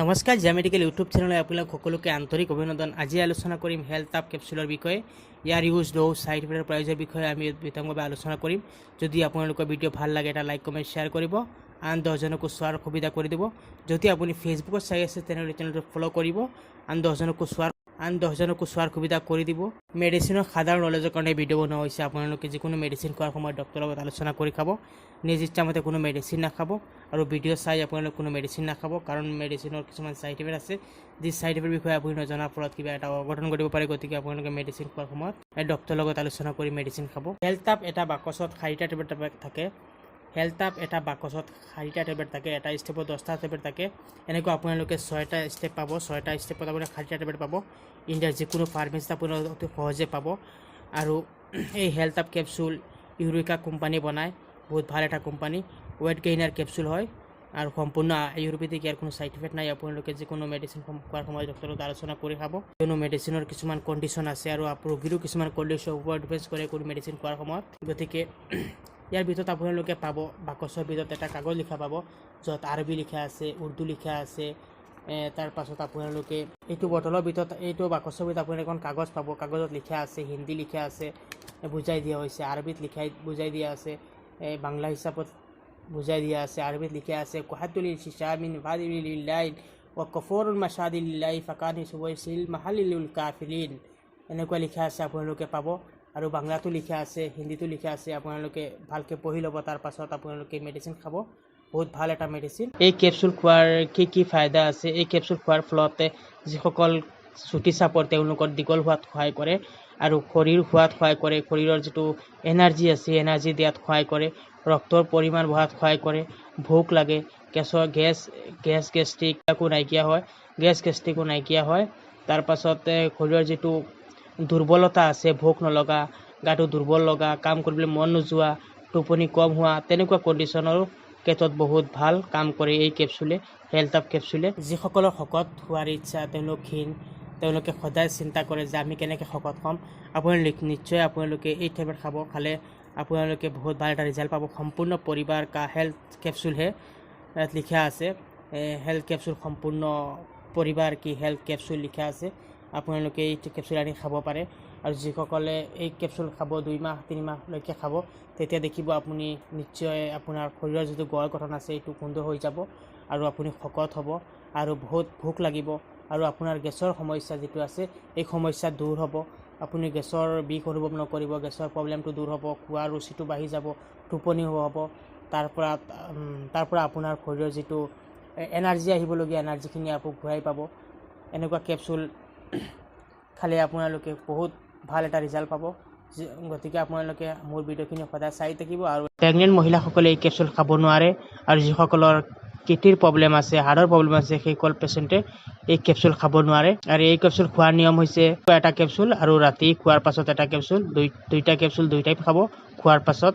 নমস্কাৰ, জিয়া medical YouTube চেনেলে আপোনালোক সকলোকে আন্তৰিক অভিনন্দন। আজি আলোচনা কৰিম হেল্থ আপ কেপচুলৰ বিষয়ে। ইয়াৰ ইউজ, ড'জ, ছাইড ইফেক্টৰ, প্ৰাইজৰ বিষয়ে আমি বিতংভাৱে আলোচনা কৰিম। যদি আপোনালোকৰ ভিডিঅ' ভাল লাগে, এটা লাইক, কমেণ্ট, শ্বেয়াৰ কৰিব, আন 10জনকো চোৱাৰ সুবিধা কৰি দিব। যদি আপুনি ফেচবুকত চাই আছে, তেনেহ'লে চেনেলটো ফ'ল' কৰিব, আন 10জনকো চোৱাৰ সুবিধা কৰি দিব। মেডিচিনৰ সাধাৰণ নলেজৰ কাৰণে ভিডিঅ' বনোৱা হৈছে। আপোনালোকে যিকোনো মেডিচিন খোৱাৰ সময়ত ডক্টৰৰ লগত আলোচনা কৰি খাব। নিজ ইচ্ছামতে কোনো মেডিচিন নাখাব আৰু ভিডিঅ' চাই আপোনালোকে কোনো মেডিচিন নাখাব, কাৰণ মেডিচিনৰ কিছুমান ছাইড ইফেক্ট আছে, যি ছাইড ইফেক্ট বিষয়ে আপুনি নজনাৰ ফলত কিবা এটা অঘটন ঘটিব পাৰে। গতিকে আপোনালোকে মেডিচিন খোৱাৰ সময়ত ডক্টৰৰ লগত আলোচনা কৰি মেডিচিন খাব। হেল্থ আপ এটা বাকচত চাৰিটা টেবলেট থাকে। হেল্থ আপ এটা বাকচত চাৰিটা টেবলেট থাকে। এটা ষ্টেপত 10টা টেবলেট থাকে। এনেকুৱা আপোনালোকে ছয়টা ষ্টেপ পাব। ছয়টা ষ্টেপত আপুনি চাৰিটা টেবলেট পাব। ইণ্ডিয়াৰ যিকোনো ফাৰ্মাচীত আপোনালোকে অতি সহজে পাব। আৰু এই হেল্থ আপ কেপচুল ইউৰিকা কোম্পানী বনায়, বহুত ভাল এটা কোম্পানী। ৱেট গেইনাৰ কেপচুল হয় আৰু সম্পূৰ্ণ আয়ুৰ্বেদিক। ইয়াৰ কোনো ছাইড ইফেক্ট নাই। আপোনালোকে যিকোনো মেডিচিন খোৱাৰ সময়ত ডক্টৰৰ লগত আলোচনা কৰি খাব, কিয়নো মেডিচিনৰ কিছুমান কণ্ডিশ্যন আছে আৰু ৰোগীৰো কিছুমান কণ্ডিশ্যনৰ ওপৰত ডিপেণ্ড কৰে কোনো মেডিচিন খোৱাৰ সময়ত। গতিকে ইয়াৰ ভিতৰত আপোনালোকে পাব, বাকচৰ ভিতৰত এটা কাগজ লিখা পাব, য'ত আৰবী লিখা আছে, উৰ্দু লিখা আছে। তাৰ পাছত আপোনালোকে এইটো বটলৰ ভিতৰত, এইটো বাকচৰ ভিতৰত আপোনালোকে এখন কাগজ পাব। কাগজত লিখা আছে, হিন্দী লিখা আছে, বুজাই দিয়া হৈছে, আৰবীত লিখাই বুজাই দিয়া আছে, বাংলা হিচাপত বুজাই দিয়া আছে। আৰবীত লিখা আছে, কুহাতুল শিশামিন ফাদিলিল্লাহ وكفور المشاهد لله فكان সুবৈছিল মাহালিলুল কাফিৰিন, এনেকুৱা লিখা আছে, আপোনালোকে পাব। আৰু বাংলাতো লিখা আছে, হিন্দীতো লিখা আছে। আপোনালোকে ভালকৈ পঢ়ি ল'ব, তাৰ পাছত আপোনালোকে মেডিচিন খাব। বহুত ভাল এটা মেডিচিন। এই কেপচুল খোৱাৰ কি কি ফাইদা আছে? এই কেপচুল খোৱাৰ ফলতে যিসকল চুটি চাপৰ, তেওঁলোকৰ দীঘল হোৱাত সহায় কৰে আৰু শৰীৰ হোৱাত সহায় কৰে। শৰীৰৰ যিটো এনাৰ্জি আছে, এনাৰ্জি দিয়াত সহায় কৰে। ৰক্তৰ পৰিমাণ বঢ়াত সহায় কৰে। ভোক লাগে, গেছৰ গেছ গেছ গেষ্ট্ৰিক একো নাইকিয়া হয়, গেছ গেষ্ট্ৰিকো নাইকিয়া হয়। তাৰপাছতে শৰীৰৰ যিটো দুৰ্বলতা আছে, ভোক নলগা, গাটো দুৰ্বল লগা, কাম কৰিবলৈ মন নোযোৱা, টোপনি কম হোৱা, তেনেকুৱা কণ্ডিশ্যনৰো ক্ষেত্ৰত বহুত ভাল কাম কৰে এই কেপচুলে, হেল্থ আপ কেপচুলে। যিসকলৰ শকত হোৱাৰ ইচ্ছা, তেওঁলোক ক্ষীণ, তেওঁলোকে সদায় চিন্তা কৰে যে আমি কেনেকৈ শকত হ'ম। আপোনালোক নিশ্চয় আপোনালোকে এই টেবলেট খাব। খালে আপোনালোকে বহুত ভাল এটা ৰিজাল্ট পাব। সম্পূৰ্ণ परिवार का হেল্থ কেপচুলহে ইয়াত লিখা আছে। হেল্থ কেপচুল, সম্পূৰ্ণ परिवार की হেল্থ কেপচুল লিখা আছে। আপোনালোকে এই কেপচুল আনি খাব পাৰে। আৰু যিসকলে এই কেপচুল খাব, 2 মাহ 3 মাহলৈকে খাব, তেতিয়া দেখিব আপুনি নিশ্চয় আপোনাৰ শৰীৰৰ যিটো গঢ় গঠন আছে, এইটো সুন্দৰ হৈ যাব আৰু আপুনি শকত হ'ব আৰু বহুত ভোক লাগিব আৰু আপোনাৰ গেছৰ সমস্যা যিটো আছে, এই সমস্যা দূৰ হ'ব। আপুনি গেছৰ বিষ অনুভৱ নকৰিব, গেছৰ প্ৰব্লেমটো দূৰ হ'ব, খোৱাৰ ৰুচিটো বাঢ়ি যাব, টোপনি হ'ব। তাৰ পৰা আপোনাৰ শৰীৰৰ যিটো এনাৰ্জি আহিবলগীয়া, এনাৰ্জিখিনি আকৌ ঘূৰাই পাব। এনেকুৱা কেপচুল খালে আপোনালোকে বহুত ভাল এটা ৰিজাল্ট পাব। গতিকে আপোনালোকে মোৰ ভিডিঅ'খিনি সদায় চাই থাকিব। আৰু প্ৰেগনেণ্ট মহিলাসকলে এই কেপচুল খাব নোৱাৰে আৰু যিসকলৰ কিডনীৰ প্ৰব্লেম আছে, হাৰ্টৰ প্ৰব্লেম আছে, সেইসকল পেচেণ্টে এই কেপচুল খাব নোৱাৰে। আৰু এই কেপচুল খোৱাৰ নিয়ম হৈছে এটা কেপচুল আৰু ৰাতি খোৱাৰ পাছত এটা কেপচুল, দুইটা কেপচুল দুই টাইম খাব খোৱাৰ পাছত।